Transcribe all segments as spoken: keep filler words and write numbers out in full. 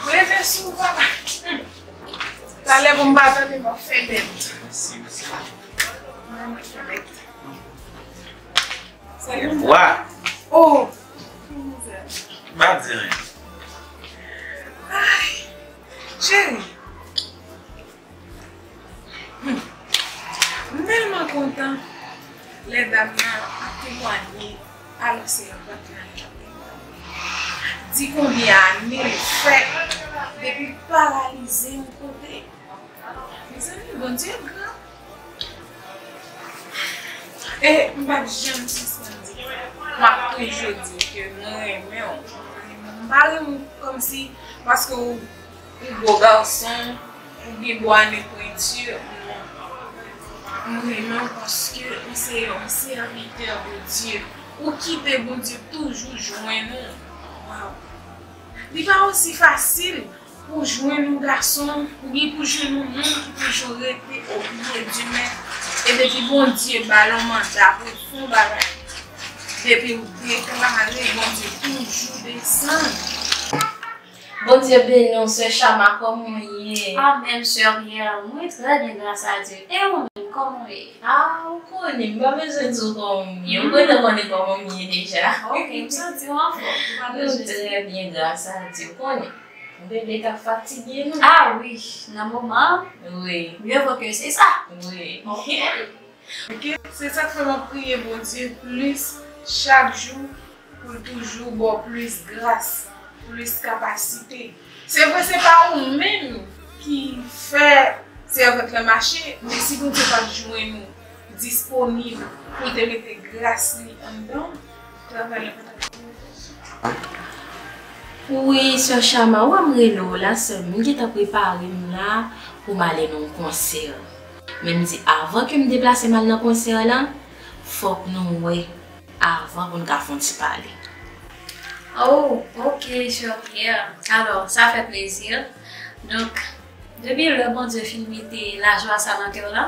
Rete sou ou, papa. Talè pou m pa tande m ap fè bèt. Mwen, mwen fè bèt. Salut. Wa. Oh. M pa di anyen. Ay, cheri. Hmm. M tèlman kontan lè dam nan ap temwanye alòske l ap vant la, l ap temwanye. Di konbyen ane l fè depi l paralize yon kote. Mezanmi, Bondye gran. E m p ap janm sispann di, m ap toujou di ke mwen renmen w. M pa renmen w kòmsi paske w, ou gwo gason, ou gen bò nen pwenti, non. M renmen w paske ou se yon sèvitè de Dye. Ou kite Bondye toujou jwenn ou. Waw. Li pa osi fasil pou jwenn yon gason, ou gen pou jwenn yon moun ki toujou rete o pye di mèt. E depi Bondye ba l yon manda pou l fè yon bagay, depi w deklare, Bondye toujou desann. Bondye beni w, sè Chama, kòman w ye? Amèn, sè Riel, mwen trè byen, gras a Dye. E ou menm, kòman w ye? A, ou konnen, m pa bezwen di w kòman m ye. Ou gentan konnen kòman m ye deja. Ok, m santi w anfòm, ou pa bezwen di. Nou trè byen, gras a Dye, ou konnen. Bebe ka fatige nou. Ah wi, nan moman. Wi. Mieux vaut que c'est ça. Wi. Ok. Ok, se sa k fè m ap priye Bondye plis chak jou pou l toujou ba w plis gras, plis kapasite. Se vre, se pa ou menm ki fè sèvant lan mache, men si Bondye pa t jwenn ou disponib pou l te mete gras li anndan w, travay la pa t ap fèt. Wi, sè Chama, w wè m rele w la, sè m, m gentan prepare m la pou m ale nan yon konsè. Men m di, avan ke m deplase m al nan konsè la, fòk nou wè avan pou n ka fè yon ti pale. Oh, ok, sè Pierre. Alò, sa fè plezi. Donk, depi lè Bondye fin mete lajwa sa nan kè w la,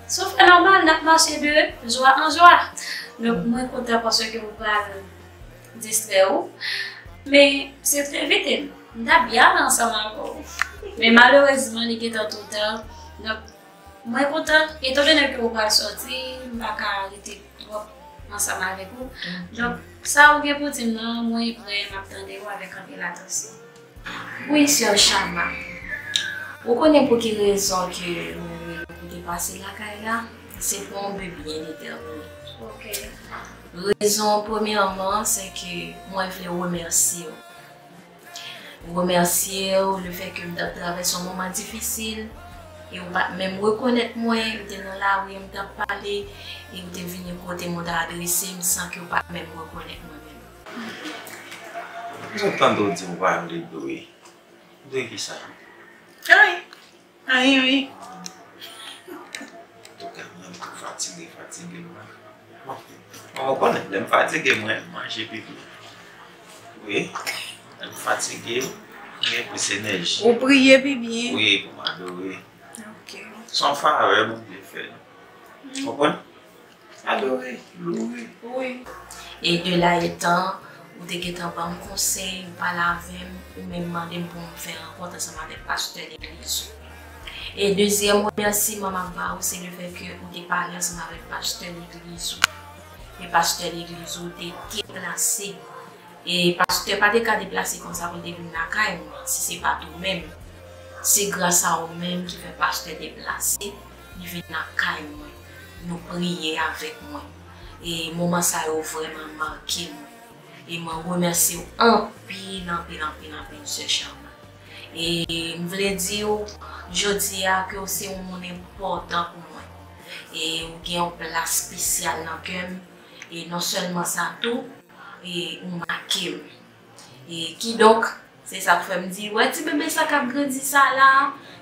se yon fè nòmal, n ap mache de jwa an jwa. Donk, mwen kontan paske ou pral distrè ou. Men, se te envite m. M t ap byen ale ansanm avè w. Men, malerezman, li gentan twò ta. Donk, mwen kontan, etandone ke ou pral sòti, m pa ka rete twòp ansanm avèk ou. Donk, sa ou gen pou di m nan, mwen prè, m ap tande w avèk anpil atansyon. Wi, sè Chama. Ou konnen pou ki rezon ke mwen rele w pou te pase lakay la? Se pou yon bi byen detèmine. Ok. Rezon, premyèman, se ke mwen vle remèsye w. Remèsye w lefètke m t ap travèse yon moman difisil e ou pa t menm rekonèt mwen, ou te nan lari, m t ap pale, e ou te vini kote m, ou te adrese m san ke ou pa t menm rekonèt mwen menm. M sot tande w di ou pa vle dwe. Dwe kisa? Anyen. Anyen, anyen. Antouka, mwen menm tou fatige, fatige m la. Bon, ou konnen, lè m fatige, mwen manje pi byen. Wi, lè m fatige, m gen plis enèji. Ou priye pi byen. Wi, pou m adore. Ok. Se yon favè Bondye fè nou. Konprann? Adore, loure. Wi. E de la etan, ou te gentan ban m konsèy, ou pale avè m, ou menm mande m pou m fè rankont ansanm avèk pastè legliz ou. E dezyèm remèsiman m ap ba ou, se lefètke ou te pale ansanm avèk pastè legliz ou. E pastè legliz ou te deplase. E pastè pa te ka deplase konsa pou l te vin lakay mwen, si se pa t ou menm. Se gras a ou menm ki fè pastè deplase, li vin lakay mwen. Nou priye avèk mwen. E moman sa yo vrèman make mwen. E mwen remèsye w anpil, anpil, anpil, anpil, sè Chama. E m vle di w, jodi a, ke w se yon moun enpòtan pou mwen. E ou gen yon plas espesyal nan kè m. E non sèlman sa tou, e ou make m. E kidonk, se sa k fè m di, wè ti bebe sa k ap grandi sa la,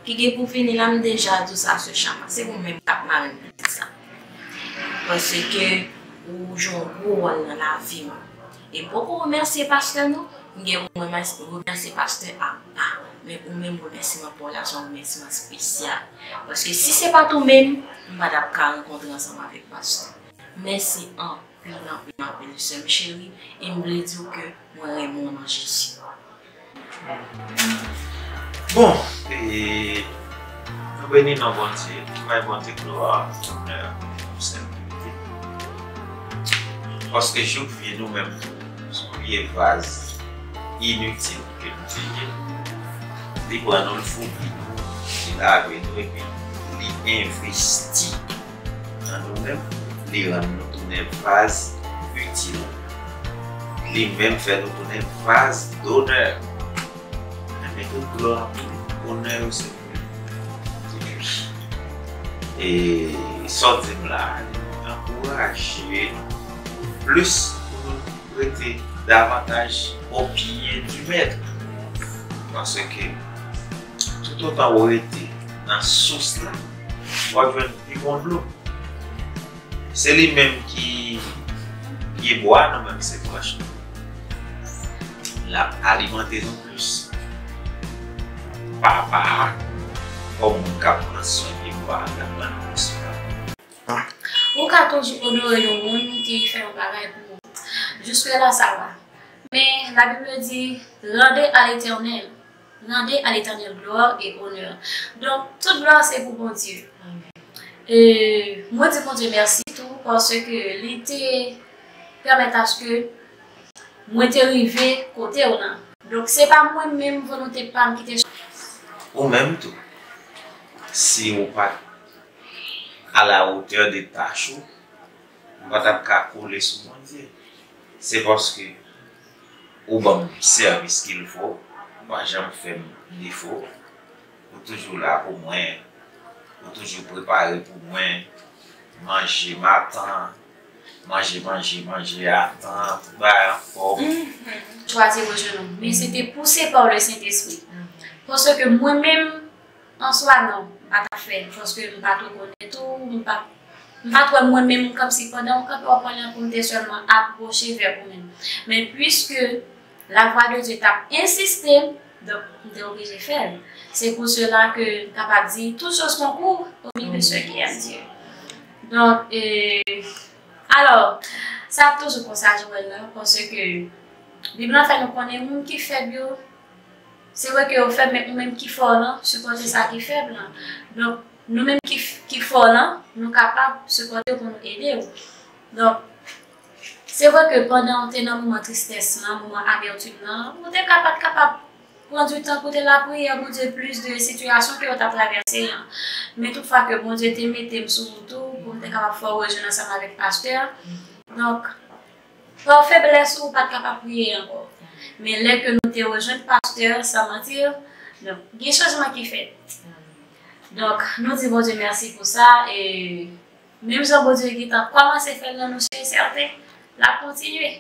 ki gen pou vini la, m deja di w sa, sè Chama, se ou menm k ap mare m pou di sa. Paske ou jwe yon gwo wòl nan lavi m. E m poko remèsye pastè non, m gen pou m remèsye, remèsye pastè apa. Men ou menm, remèsiman pa w la se yon remèsiman espesyal. Paske si se pa t ou menm, m pa t ap ka rankontre ansanm avèk pastè. Mèsi anpil. Anpil, anpil, anpil, sè m cheri, e m vle di w ke mwen renmen w nan Jezi. Bon, e, nou beni non Bondye, nou bay Bondye glwa, onè, pou senpite. Paske jouk vi nou menm tou, se yon vye vaz initil ke nou te ye. Li pran nou, l founi nou, li lave nou, epi li envesti nan nou menm, li rann nou tounen vaz itil. Li menm fè nou tounen vaz donè. Enben tout glwa, tout onè yo se pou li. Se jis. E sa w di m la, li ankouraje nou plis pou nou rete davantaj au pied du maître. Paske toutotan w rete nan sous la, w ap jwenn pi bon dlo. Se li menm ki pye bwa, nou menm se branch nou. L ap alimante nou plis. Papa a, kòm moun k ap pran swen pye bwa a, l ap ban nou plis. Ou ka toujou onore yon moun ki fè yon bagay pou ou. Jusque là, ça va. Men, la Bible dit, rendez à l'Éternel, rendez à l'Éternel gloire et honneur. Donk, tout glwa se pou Bondye. E mwen di Bondye mèsi tou, paske li te pèmèt aske mwen te rive kote w lan. Donk, se pa mwen menm, volonte pa m ki te. Ou menm tou, si ou pa t à la hauteur de tach ou, m pa t ap ka kole sou Bondye. Se paske ou ban m sèvis qu'il faut, ou pa janm fè m defo. Ou toujou la pou mwen, ou toujou prepare pou mwen. Manje m a tan, manje, manje, manje a tan, tout bagay anfòm. Chwazi rejwenn ou. Men se te pouse pa le Sentespri. Paske mwen menm, an swa, non, m pa t ap fè l, paske m pa twò konnen tou, m pa, m pa t wè mwen menm kòmsi pandan w kanpe w ap pale an pou m te sèlman apwoche vè ou menm. Men piske lavwa de Dye t ap ensiste, donk, m te oblije fè l. Se pou sela ke m kapab di, toutes choses concourent au bien de ceux qui aiment Dieu. Donk, e, alò, sa ap toujou konsa, Joël, la, paske Bib lan fè nou konnen moun ki fèb yo, se vre ke yo fèb, men ou menm ki fò lan, sipòte sa ki fèb lan. Donk, nou menm ki, ki fò lan, nou kapab sipòte w pou nou ede w. Donk, se vre ke pandan w te nan moman tristès lan, moman amètim lan, ou te ka pa t kapab pran di tan pou te lapriyè Bondye plis de sitiyasyon ke w t ap travèse an. Men tout fwa ke Bondye te mete m sou wout ou, pou m te kapab fè w rejwenn ansanm avèk pastè. Donk, pa feblès ou, ou pa t kapab priye ankò. Men lè ke nou te rejwenn pastè, san manti, donk, gen chanjman ki fèt. Donk, nou di Bondye mèsi pou sa, e menm jan Bondye gentan kòmanse fè l nan nou, se sèten, l ap kontinye.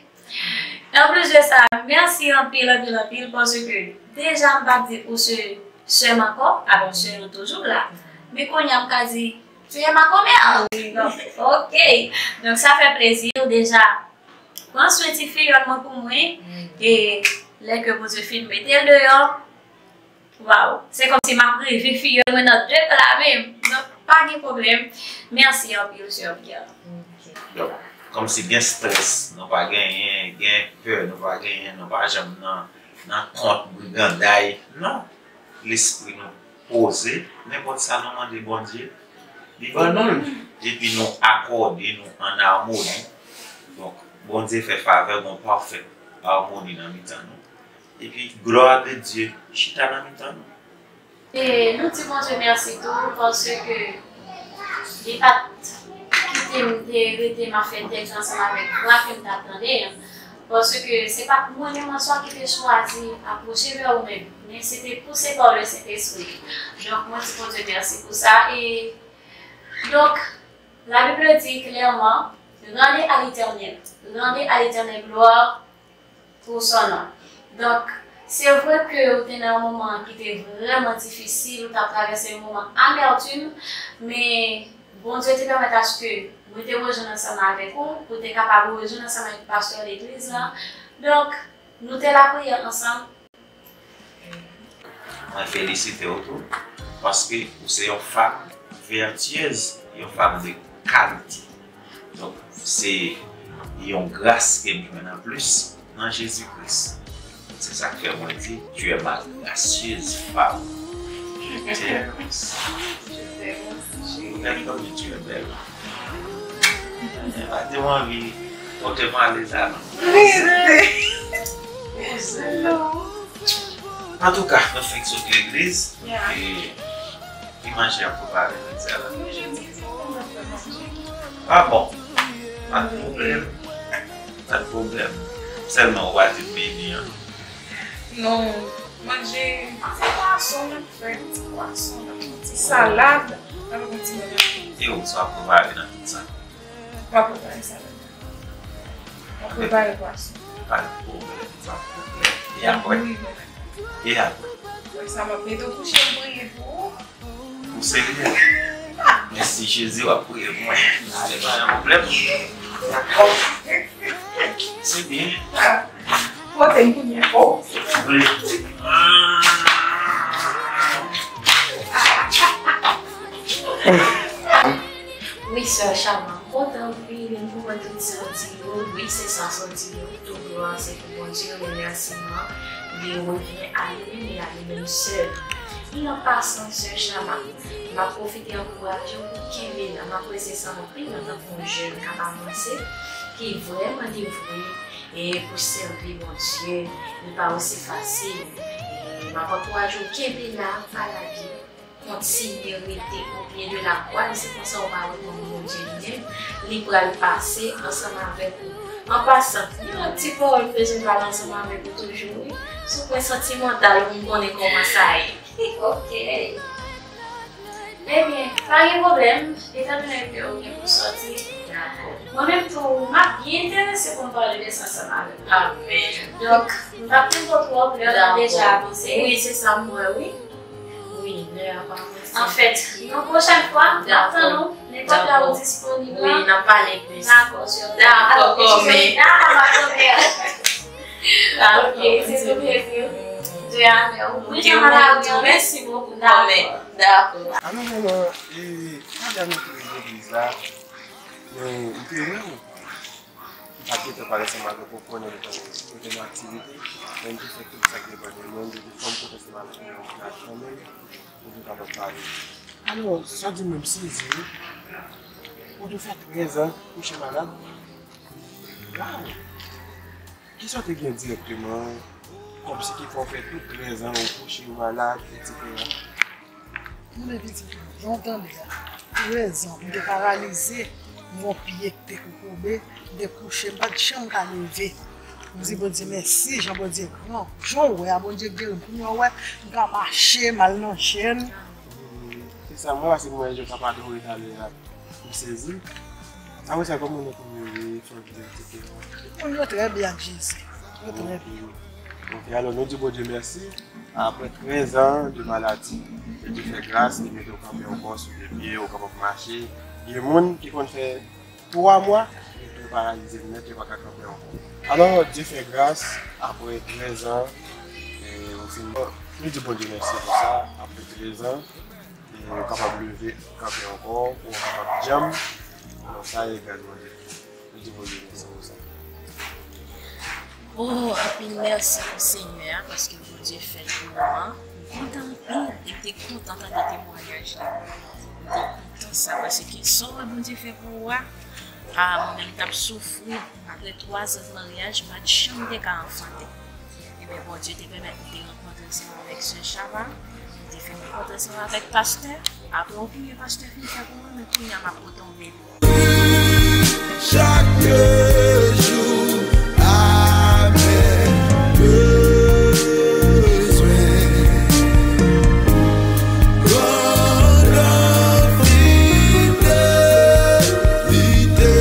E anplis de sa, mèsi anpil, anpil, anpil, paske deja m pa t di ou se sè m ankò, alò sè m toujou la. Men kounye a m ka di, tu es ma commère. Donk, ok. Donk, sa fè plezi, ou deja pran swen ti fiyòl mwen pou mwen. E lè ke Bondye fin mete l deyò, waw, se kòmsi m ap reve fiyòl mwen nan de pla menm. Donk, pa gen pwoblèm. Mèsi anpil, sè Pierre. Donk, kòmsi gen strès, nou pa genyen, gen pè, nou pa genyen, nou pa janm nan, nan kont briganday. Non. Lespri nou poze, nenpòt sa nou mande Bondye, li ban nou l. Epi nou akòde nou an amoni. Donk, Bondye fè favè, gon pafè amoni nan mitan nou. Epi glwa de Dye chita nan mitan nou. E nou di Bondye mèsi tou, paske li pa t kite m te rete m ap fè tèks ansanm avèk vwa ke m t ap tande an. Paske se pa t mwen menm an swa ki te chwazi apwoche vè ou menm, men se te pouse pa le Sentespri. Donk, mwen di Bondye mèsi pou sa. E donk, la Bible dit clairement, rendez à l'Éternel, rendez à l'Éternel gloire pour son nom. Donk, se vre ke ou te nan yon moman ki te vrèman difisil, ou t ap travèse yon moman amètim, men Bondye te pèmèt aske mwen te rejwenn ansanm avèk ou, ou te kapab rejwenn ansanm avèk pastè legliz la. Donk, nou te lapriyè ansanm. Mwen felisite w tou, paske ou se yon fanm vètyez, yon fanm de kalite. Donk, se yon gras ke m jwenn anplis nan Jezi Kris. Se sa k fè mwen di, tu es ma gracieuse femme. Je t'aime. Ou mèt konn tu es belle. Mwen pa te anvi pote m ale sa non. Antouka, nou fenk sot legliz. Yeah. E ki manje ap prepare jodi a la? Wi, jodi se kòman fè manje. Ah bon. Pa de pwoblèm. Pa de pwoblèm. Sèlman ou pa di m meni an. Non, manje, se pwason n ap fè, ti pwason, ti salad, avèk yon ti manje. E ou, sa w ap prepare nan tout sa? M ap prepare salad. M ap prepare pwason. Pa de pwoblèm, pa de pwoblèm. E apre? E apre? Apre sa, m ap mete w kouche, m priye pou ou. Ou serye? Mèsi Jezi, w ap priye pou mwen. Se pa yon pwoblèm. Dakò. Se byen. Pote m kounye a. Oh, se vre. Wi, sè Chama, m kontan anpil pou mwen tout sa w di yo. Wi, se sa w di yo. Tout glwa se pou Bondye, remèsiman li revyen a li menm e a li menm sèl. E an pasan, sè Chama, m ap pwofite ankouraje w pou kenbe la. M apresye sa anpil antanke yon jèn k ap avanse, ki vrèman devwe e pou sèvi Bondye. Li pa osi fasil. E m ap ankouraje w kenbe la, pa lage. Kontinye rete o pye de la kwa, e se konsa w va wè kòman Bondye li menm, li pral pase ansanm avèk ou. An pasan, gen yon ti pawòl m bezwen pale ansanm avèk ou toujou, wi. Sou pwen santimantal, ou m konnen kòman sa ye. Ok. Ebyen, pa gen pwoblèm, etandone ke ou gen pou sòti, dakò. Mwen menm tou, m ap byen enterese pou m pale de sa ansanm avèk ou. Amèn. Donk, m p ap pran twòp lè, lè a deja avanse. Wi, se sa m wè, wi. Wi, lè a pa avanse. Anfèt, yon pwochèn fwa, n ap tann ou, nenpòt lè ou disponib la. Wi, n ap pale plis. Dakò, sè. Dakò, kòmè. Dakò, dakò. Ok, se tou plezi. Dye avè w. Wi, mèsi bokou, kòmè. Dakò. Dakò. Alò, manman, e, pandan nou te nan legliz la, men, m te wè w. M pa t gentan pale ansanm avèk ou, konnen m te, m te nan aktivite, men m te fè tout sa k depann de mwen, m te di fò m kontre ansanm avèk ou nan chanm, pou nou kapab pale. Alò, sa di m menm sezi, wi. Ou te fè trèz an kouche malad. Waw! Kisa w te gen dirèkteman, kòmsi ki fè w fè tout trèz an ou kouche malad, etsetera? Mwen vin di, jan w tande a, trèz an, m te paralize, m gen yon pye ki te kokobe, m te kouche, m pa t janm ka leve. M di Bondye mèsi, jan Bondye gran. Jan w wè a, Bondye geri m. Kounye a w wè, m ka mache, m al nan jèn. Se sa, mwen pase mwen, jan w t ap adore talè a. M sezi. Apre sa, kòman nou konn yo ye, fanmi, etsetera? Moun yo trè byen ak Jezi. Yo trè byen. Ok, alò, nou di Bondye mèsi. Apre trèz an de maladi, Bondye fè gras, li mete w kanpe ankò sou de pye, ou kapab mache. Gen moun ki konn fè twa mwa, li tou paralize nèt, li pa ka kanpe ankò. Alò, Dye fè gras, apre trèz an, e, ou fin, nou di Bondye mèsi pou sa, apre trèz an, e, ou kapab leve, kanpe ankò, ou kapab djanm. Alò, sa e gras Bondye. Nou di Bondye mèsi pou sa. Oh, anpil mèsi pou Senyè a, paske Bondye fè l pou mwen. M kontan anpil, e m te kontan tande temwayaj la. M te kontan sa, paske sa w wè Bondye fè pou ou a, a, mwen menm m t ap soufri. Apre twa zan de maryaj, m pa t janm te ka anfante. Ebyen, Bondye te pèmèt m te rankontre ansanm avèk sè Chava, m te fè rankontre ansanm avèk pastè. Apre yon premye pastè fin fè pou mwen, men kounye a m ap pote yon bebe. Chak jou avèk bezwen. Grandèt li te, li te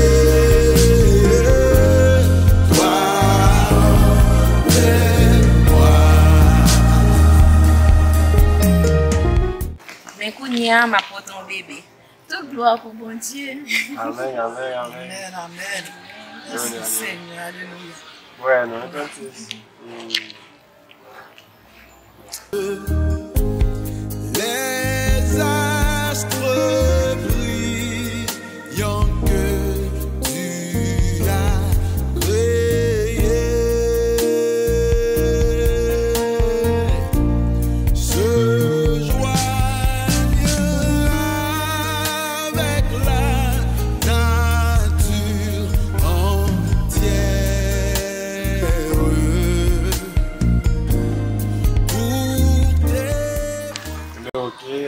twa mwa. Men kounye a, m ap pote yon bebe. Tout glwa pou Bondye. Amèn, amèn, amèn. Amèn, amèn. Mèsi Senyè, alelouya. Wè, non, entonces, mm, Les astres brillent, que tu as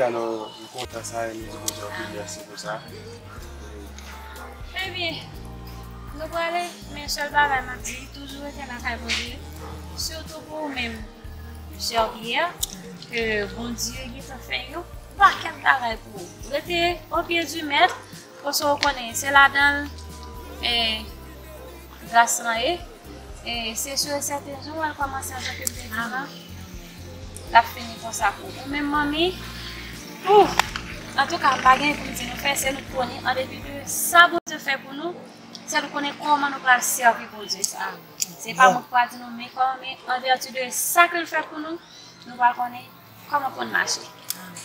Alò, m kontan sa, e m di Bondye anpil mèsi pou sa. Ebyen, nou prale, men sèl bagay m ap di, toujou rete lakay Bondye, sitou pou ou menm, Jean Pierre, ke Bondye gentan fè yon pakèt bagay pou ou. Rete o pye di mèt, paske w konnen, se ladan l, e, gras lan ye. E se si e sèten, jan w wè l kòmanse antanke m te di w la, l ap fini konsa pou ou. Ou menm, manmi, ou, antouka, m pa gen pou m di nou fè, se nou k konnen, an depi de sa Bondye fè pou nou, se nou konnen kòman nou pral sèvi Bondye sa. Se pa mwen k pral di nou, men kòman, men an vèti de sa ke l fè pou nou, nou pral konnen kòman pou n mache.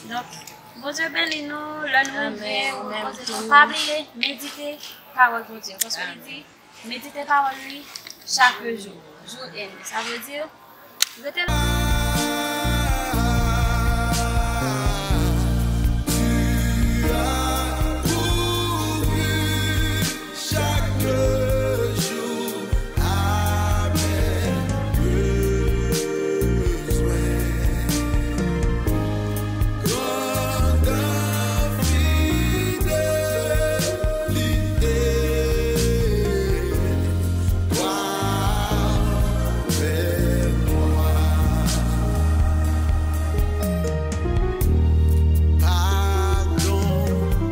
Donk, Bondye beni nou, lè nou rive, nou poze nou, pa bliye, medite pawòl Bondye. Paske li di, medite pawòl li chak jou, jour et nuit. Sa vle di, rete la. Chaque jour avec besoin, grande fidélité, toi avec moi. Pardon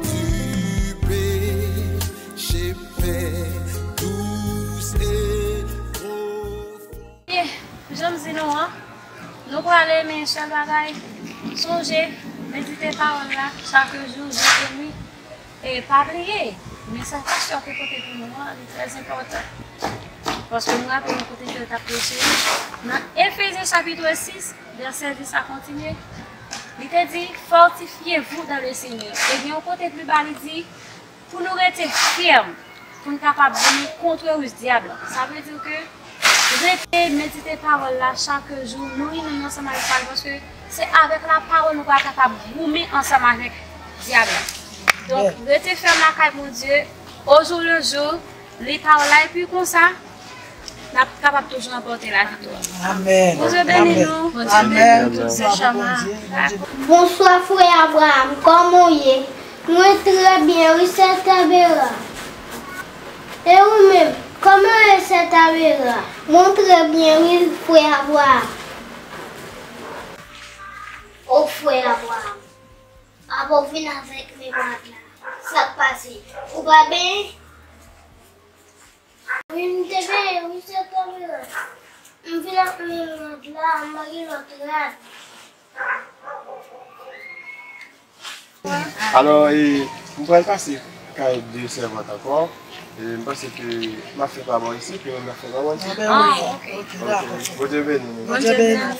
du péché. Ebyen, jan m di nou an, nou prale, men sèl bagay, sonje, medite pawòl la chak jou, jou e nuit. E pa bliye, mesaj pastè te pote pou nou an, li trè enpòtan. Paske nou raple nou kote ke l t ap preche, nan Efezyen chapit sis, vèsè dis a kontinye, li te di, fortifiez-vous dans le Seigneur. E gen yon kote pli ba, li di, pou nou rete fèm, pou n kapab goumen kont wouj dyab la. Sa vle di ke rete medite pawòl la chak jou, nouri nou ansanm avèk pawòl, paske se avèk lapawòl nou pral kapab goumen ansanm avèk dyab la. Donk, rete fèm lakay Bondye, au jour le jour, li pawòl la, epi konsa, n ap kapab toujou ranpòte laviktwa. Amèn. Bondye beni nou. Bondye beni nou tout, sè Chama. Bonswa, frè Abraham. Kòman w ye? Mwen trè byen, wi, sè Tabera. E ou menm, kòman w ye, sè Tabera? Mwen trè byen, wi, frè Abraham. O, frè Abraham, apa w vin avèk men rad la? Sa k pase? Ou pa benyen? Wi, m te benyen, wi, sè Tabera. M vin ak men rad la, m pa gen lòt rad. Alò, e, m pral pase kay de sèvant ankò. E, m panse ke m ap fè pa bò isit, ke m ap fè pa bò isit. Ah, ok. Ok. Bondye beni nou. Bondye beni nou.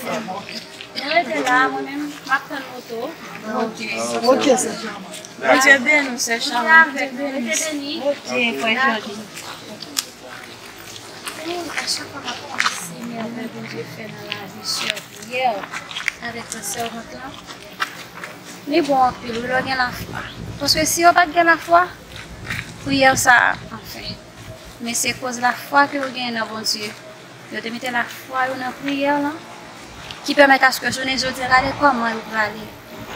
Nou rete la, mwen menm, m ap tann moto. Ok. Ok, sè Chama. Bondye beni w, sè Chama. Bondye beni. Rete beni. Ok, frè Jòji. Ou, a chak fwa m ap panse mèvèy Bondye fè nan lavi sè Pierre avèk sè sèvant lan, li bon anpil, wi, lè w gen lafwa. Paske si yo pa t gen lafwa, priyè sa, anfen. Men se koz lafwa ke yo genyen nan Bondye. Yo te mete lafwa yo nan priyè lan, ki pèmèt aske jounen jodi a, gade kòman yo prale.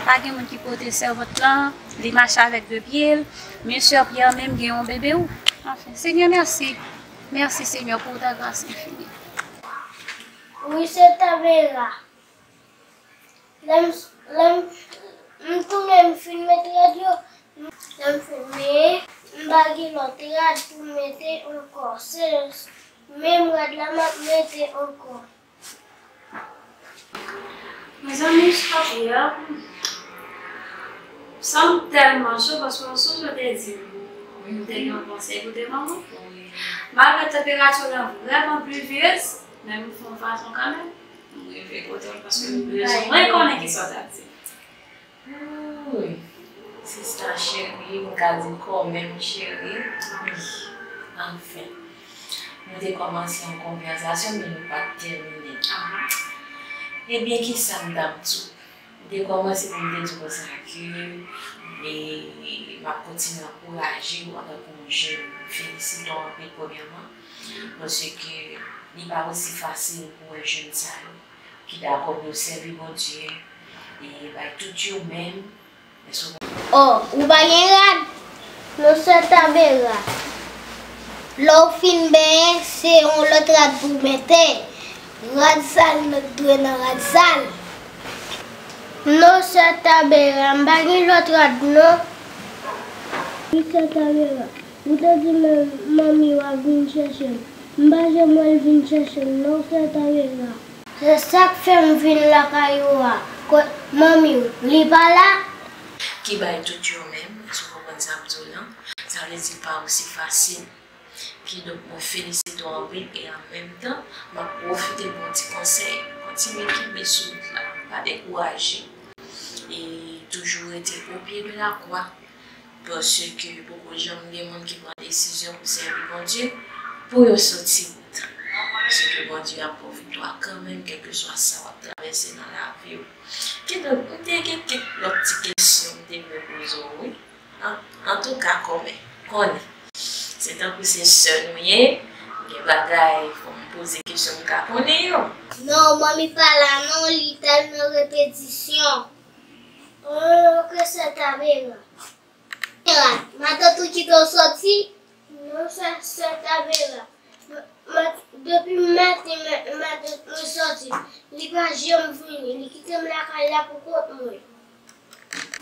Pa gen moun ki pote sèvant lan, li mache avèk de pye l, men sè Pierre menm gen yon bebe, wi. Anfen, Senyè, mèsi. Mèsi, Senyè, pou ta gras enfini. Wi, sè Tabera. Lè m, lè m, m tounen, m fin met rad yo. Lè m fin, men m pa gen lòt rad pou m mete ankò. Se menm rad la m ap mete ankò. Mezanmi, Jean Pierre, san m tèlman cho, paske yon sonje w te di m, m te gen yon konsèy pou te ban mwen. Malgre tanperati w lan vrèman plivyez, men m fè yon fason kanmenm. M rive kote w paske m bezwen konnen kisa w t ap di. Wouy, sista cheri, m ka di kòmèm cheri. Wi, anfen. Nou te kòmanse yon konvèsasyon, men nou pa t tèmine l. Ebyen, kisa m t ap di w? M te kòmanse pou m te di w konsa ke, e, m ap kontinye ankouraje w antanke yon jèn. Felisite w anpil, premyèman, paske li pa osi fasil pou wè jèn sa yo ki dakò pou yo sèvi Bondye, e bay tout yo menm, Èske w konprann? Oh, ou pa gen rad? Non, sè Tabera. Lè w fin benyen, se yon lòt rad pou w mete. Rad sal met dwe nan rad sal. Non, sè Tabera, m pa gen lòt rad, non. Wi, sè Tabera. Ou te di men manmi w ap vin chèche m. M pa janm wè l vin chèche m, non, sè Tabera. Se sa k fè m vin lakay ou a. Kot manmi w, li pa la? Ki bay tout yo menm, èske w konprann sa m di w lan? Sa vle di l pa osi fasil. Kidonk, mwen felisite w anpil e an menm tan, m ap pwofite ba w ti konsèy. Kontinye kenbe sou wout la, pa dekouraje. E toujou rete o pye de lakwa. Paske poko janm gen moun ki pran desizyon pou sèvi Bondye, pou yo soti wout. Se ke Bondye ap ba w viktwa kanmenm, kèlkeswa sa w ap travèse nan lavi w. Kidonk, m te gen kèk lòt ti kesyon m te vle poze w, wi. An, antouka, kòmè, konnen. Se tankou se sè nou ye, gen bagay, fò m poze kesyon m ka konnen yo. Non, manmi pa la non, li t al nan repetisyon. Oh, ke sè Tabera. Matant ou kite w soti? Non, sè, sè Tabera. Ma, ma, depi maten, ma, matant mwen soti. Li pa janm vini. Li kite m lakay la pou kont mwen.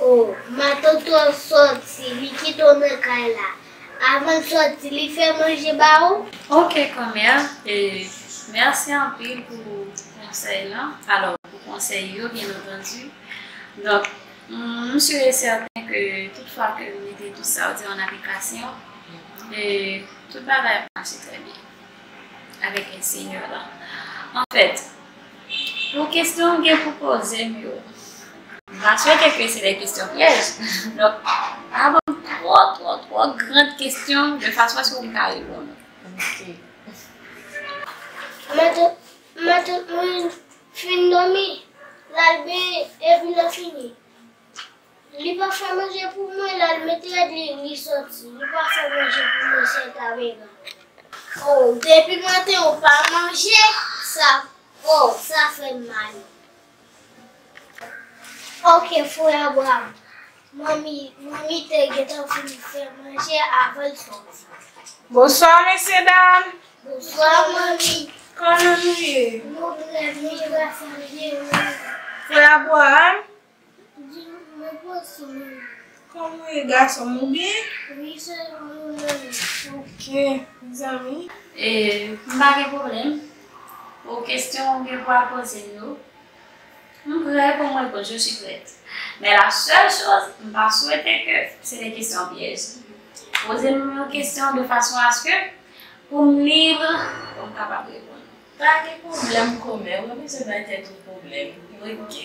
Oh, matant ou soti. Li kite w nan kay la. Avan l soti, li fè manje ba ou? Ok, kòmè. E, mèsi anpil pou konsèy lan. Alò, pou konsèy yo, byen antandi. Donk, m, m si e sèten ke tout fwa ke m mete tout sa w di an aplikasyon, e tout bagay ap mache trè byen avèk èd Senyè lan. Anfèt, pou kesyon w gen pou poze m yo, m pa swete ke se de kesyon pyèj. Donk, pa ban m twò, twò, twò gran kesyon de fason a se ke m ka reponn ou. Ok. Matant, matant mwen fin dòmi, l al benyen, epi lè fini, li pa fè manje pou mwen, l al met rad li, li soti. Li pa fè manje pou mwen, sè Tabera. Oh, depi maten ou pa manje, sa, oh, sa fè m mal. Ok, frè Abraham. Manmi, manmi te gentan fin fè manje avan l soti. Bonswa, mesye dam. Bonswa, manmi. Kòman nou ye? Nou trè byen, gras a Dye, manmi. Frè Abraham? Di, mwen pran sou manmi. Kòman w ye, gason m, ou byen? Wi, sè, mwen menm. Ok, mezanmi. E, m pa gen pwoblèm. Pou kesyon ou gen pou al poze m yo, m prè pou m reponn, je suis prête. Men la sèl choz, m pa swete ke se de kesyon pyèj. Poze m yon kesyon de fason a se ke pou m lib, pou m kapab reponn. Pa gen pwoblèm, kòmè, ou pa bezwen bay tèt ou pwoblèm. Ok.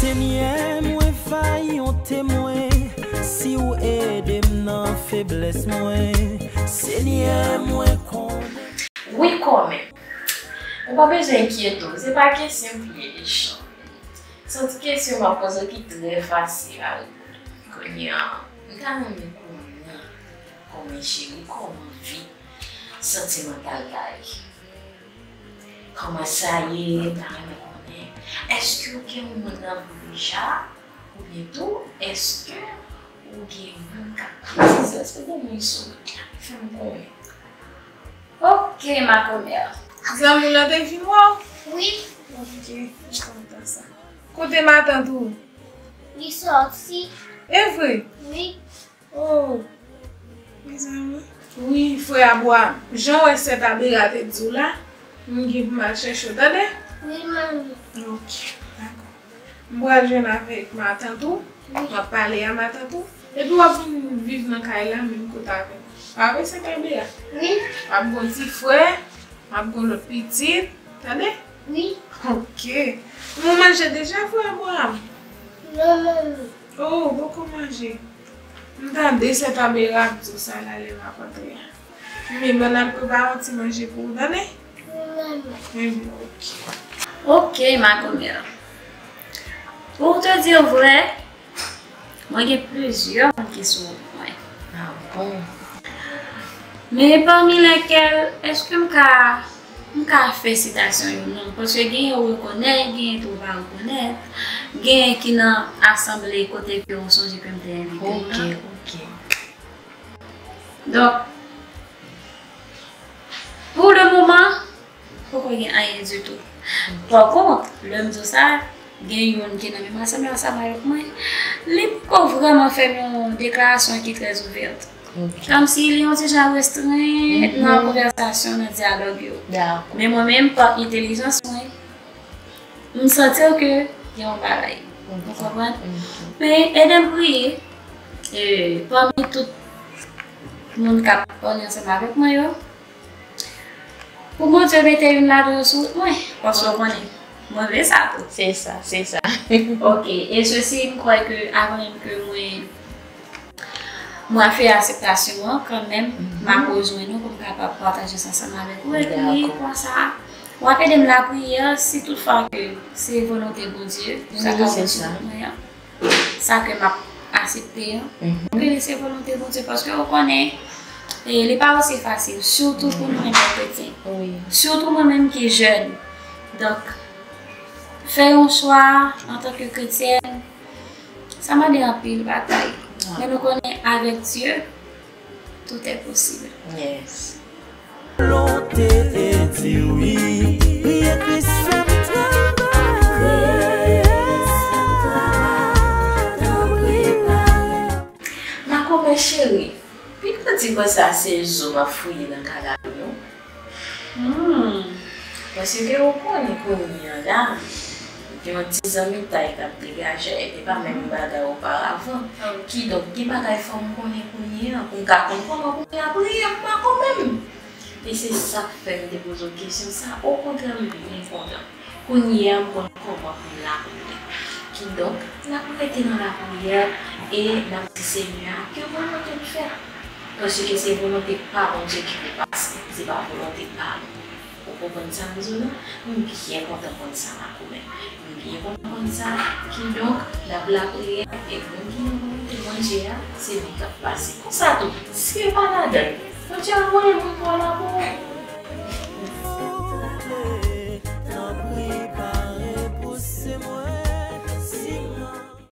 Senyè, mwen fay yon temwen, si w ede m nan feblès mwen. Senyè, mwen konnen. Wi, kòmè. Ou pa bezwen enkyete w, se pa kesyon pyèj. Se yon ti kesyon m ap poze w ki trè fasil a reponn. Kounye a, m ta renmen konnen, kòmè cheri, kòman vi santimantal la ye? Kòman sa ye? M ta renmen konnen. Èske w gen yon moun nan vi w deja? Oubyen tou, èske ou gen moun k ap koutize? Èske gen moun sou wout la? Fè m konnen. Ok, ma kòmè. Zanmi w lan te vin wè w? Wi. Ok, m kontan sa. Kote matant ou? Li sòti. E vre? Wi. Oh, mezanmi. Wi, frè Abraham, jan w wè sè Tabera te di w la, m gen pou m al chèche w, tande? Wi, manmi. Ok, dakò. M pral jwenn avèk matant ou, wi, m ap pale a matant ou, epi w ap vin viv nan kay la menm kote avè m. Pa vre, sè Tabera? Wi. W ap gen yon ti frè, w ap gen yon lòt pitit, tande? Wi. Ok. Ou manje deja, frè Abraham? Non, manmi. Oh, ou poko manje. M tande sè Tabera ap di w sa la lè m ap antre a. Men, ban n al prepare yon ti manje pou ou, tande? Mwen menm. Enben, oke. Oke, ma commère. Pou te di vrè, mwen gen plizyè moun ki sou wout mwen. Ah bon? Men pami lèkèl, èske m ka, m ka fè sitasyon yo? Non, paske genyen ou rekonèt, genyen tou ou pa rekonèt, genyen ki nan asanble kote ke ou sonje ke m te envite w la. Oke, oke. Donk, pou le moman, poko gen anyen ditou. Pa kont, lè m di w sa, gen youn ki nan menm asanble ansanm avèk mwen, li poko vrèman fè m yon deklarasyon ki trè ouvèt. Ok. Kòmsi li yon ti jan restren nan konvèsasyon, nan dyalòg yo. Dakò. Men mwen menm, pa entèlijans mwen, m santi ke gen yon bagay. Ou konprann? Men ede m priye, e, pami tout moun k ap pale ansanm avèk mwen yo, pou Bondye mete youn ladan yo sou wout mwen, paske w konnen, mwen vle sa tou. Se sa, se sa. Ok, e sesi, m kwè ke avan menm ke mwen, mwen fè akseptasyon an, kanmenm, m ap rejwenn ou pou m kapab pataje sa ansanm avèk ou, epi konsa, w ap ede m lapriyè, si toutfwa ke se volonte Bondye, pou sa ka soti sou wout mwen an. Sa ke m ap aksepte an. Ke li se volonte Bondye, paske ou konnen, e, li pa osi fasil, sitou pou nou menm kretyen. Sitou mwen menm ki jèn. Donk, fè yon chwa antanke kretyèn, sa mande anpil batay. Men nou konnen avèk Dye, tout est possible. Yes. Volonte e di wi. Priye Kris fè m travay. Tanpri pale. Makomè cheri, piga di mwen sa se zo m ap fouye nan kadav nou. Hmm. Paske ou konnen kounye a la, gen yon ti zanmitay k ap degaje, e pa menm bagay oparavan. Kidonk, gen bagay fò m konnen kounye a, pou m ka konn kòman pou m lapriyè pou Makomè m. E se sa k fè m te poze w kesyon sa. Okontrè, m byen kontan. Kounye a, m konn kòman pou m lapriyè. Kidonk, n ap rete nan lapriyè e n ap di Senyè a ke volonte l fèt. Paske se volonte pa Bondye ki pou pase, se pa volonte pa nou. Ou konprann sa m di w la? M byen kontan konn sa, Makomè. M byen kontan konn sa. Kidonk, n ap lapriyè, e moun ki nan volonte Bondye a, se li k ap pase. Konsa tou, si yo pa ladan l, Bondye ap voye moun pou al avè w.